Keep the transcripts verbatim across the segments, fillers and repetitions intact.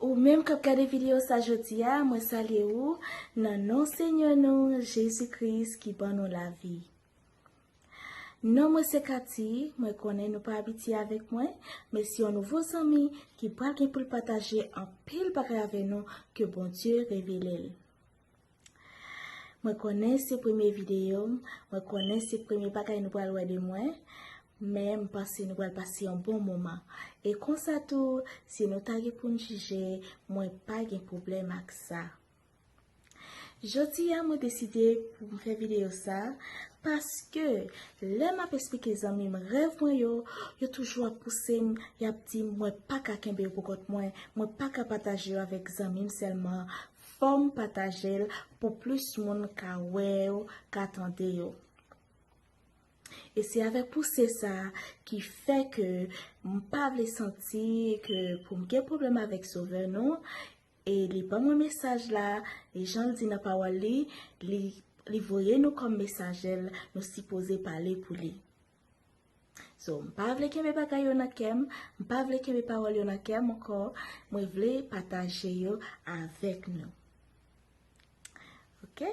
Ou menm k ap gade videyo sa jodi a, mwen salye ou nan non Senyè nou, Jezi Kris ki ban nou lavi. Non mwen se Cathy, mwen konnen nou pa abitye avèk mwen, men se yon nouvo zanmi ki pral gen pou l pataje anpil bagay avè nou ke Bondye revele l. Mwen konnen se premye videyo m, mwen konnen se premye bagay nou pral wè de mwen, men m panse nou pral pase yon bon moman. E konsa tou, si nou ta gen pou n jije, mwen pa gen pwoblèm ak sa. Jodi a, mwen deside pou m fè videyo sa, paske lè m ap esplike zanmi m rèv mwen yo, yo toujou ap pouse m, y ap di m mwen pa ka kenbe yo pou kont mwen, mwen pa ka pataje yo avèk zanmi m sèlman, fò m pataje l pou plis moun ka wè yo, ka tande yo. E se avèk pouse sa a ki fè ke m pa vle santi ke pou m gen pwoblèm avèk Sovè nou, e li ban mwen mesaj la, e jan l di nan pawòl li, li, li voye nou kòm mesajè l, nou sipoze pale pou li. So, m pa vle kenbe bagay yo nan kè m, m pa vle kenbe pawòl yo nan kè m ankò, mwen vle pataje yo avèk nou. Ok?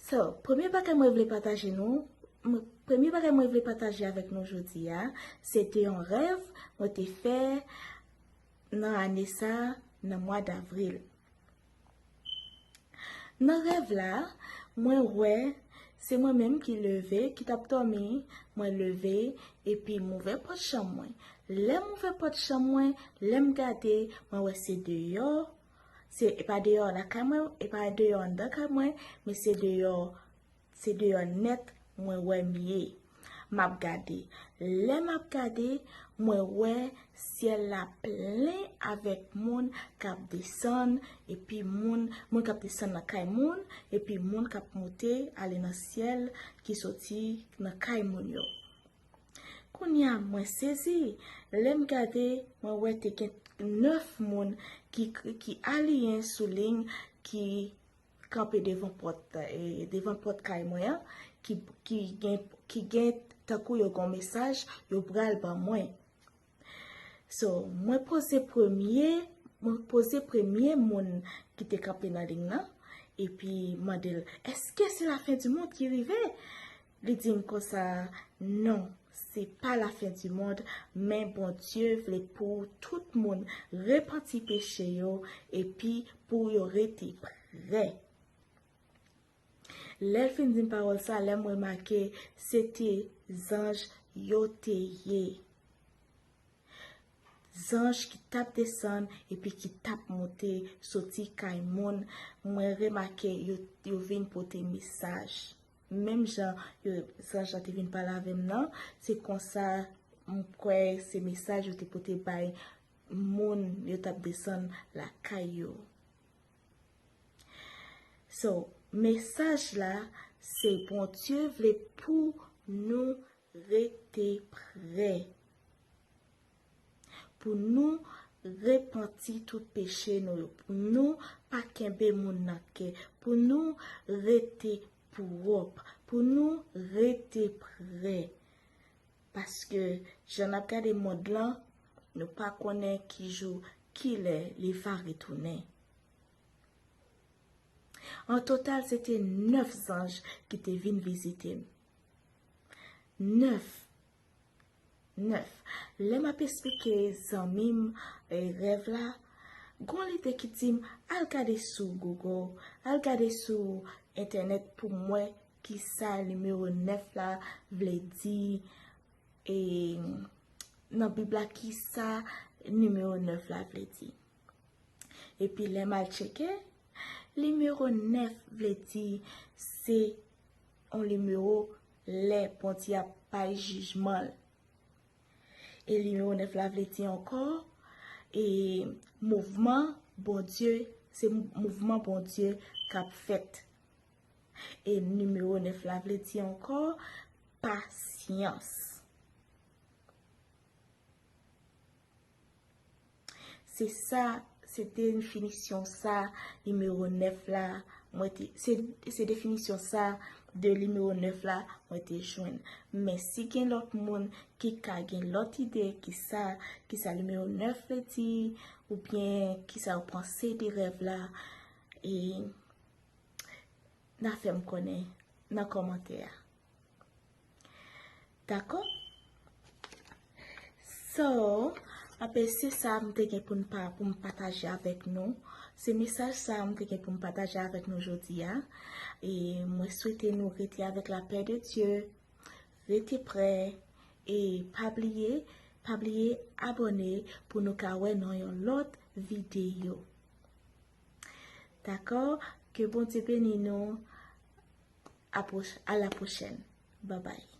So, premye bagay mwen vle pataje nou, mwen- premye bagay mwen vle pataje avèk nou jodi a, se te yon rèv mwen te fè nan ane sa, nan mwa davril. Nan rèv la, mwen wè se mwen menm ki leve, ki t ap dòmi, mwen leve, epi m ouvè pòt chanm mwen. Lè m ouvè pòt chanm mwen, lè m gade, mwen wè se deyò, se, e pa deyò lakay mwen, e pa deyò anndan kay mwen, men se deyò, se deyò nèt mwen wè m ye. M ap gade. Lè m ap gade, mwen wè syèl la plen avèk moun k ap desann, epi moun, moun k ap desann nan kay moun, epi moun k ap monte ale nan syèl ki soti nan kay moun yo. Kounye a, mwen sezi. Lè m gade, mwen wè te gen nèf moun ki, ki aliyen sou liy ki kanpe devan pòt, e, devan pòt kay mwen an, ki, ki gen, ki gen tankou yo gen yon mesaj yo pral ban mwen. So, mwen poze premye, mwen poze premye moun ki te kanpe nan liy nan, epi mande l, èske se lafen di mond ki rive? Li di m konsa, non, se pa lafen di mond, men Bondye vle pou tout moun repanti peche yo, epi pou yo rete prè. Lè l fin di m pawòl sa, lè m remake, se te zanj yo te ye. Zanj ki t ap desann epi ki t ap monte soti kay moun, mwen remake yo, yo vin pote mesaj. Menm jan yo, zanj lan te vin pale avè m nan, se konsa m kwè se mesaj yo te pote bay moun yo t ap desann lakay yo. So, mesaj la, se Bondye vle pou nou rete prè. Pou nou repanti tout peche nou yo, pou nou pa kenbe moun nan kè, pou nou rete pwòp, pou nou rete prè. Paske, jan n ap gade mond lan, nou pa konnen ki jou, ki lè li va retounen. An total, se te nèf zanj ki te vin vizite m. Nèf. Nèf. Lè m ap esplike zanmi m, e, rèv la, gon lide ki di m, al gade sou Google, al gade sou entènèt pou m wè kisa nimewo nèf la vle di, e, nan Bib la, kisa nimewo nèf la vle di. Epi lè m al tcheke, nimewo nèf vle di se yon nimewo lè Bondye ap bay jijman l. E nimewo nèf la vle di ankò, e mouvman Bondye, se mouvman Bondye k ap fèt. E nimewo nèf la vle di ankò, pasyans. Se sa, se definisyon sa, nimewo nèf la, mwen te, se, se definisyon sa, de nimewo nèf la, mwen te jwenn. Men si gen lòt moun ki ka gen lòt ide, kisa, kisa nimewo nèf vle di, oubyen kisa yo panse de rèv la, e n a fè m konnen nan kòmantè a. Dakò? So, apre se sa m te gen pou m pa, pou m pataje avèk nou. Se mesaj sa m te gen pou m pataje avèk nou jodi a. E mwen swete nou rete avèk lapè de Dye, rete prè, e pa bliye, pa bliye abòne pou nou ka wè nan yon lòt videyo. Dakò? Ke Bondye beni nou. A pwoch-, a la pwochèn. Babay.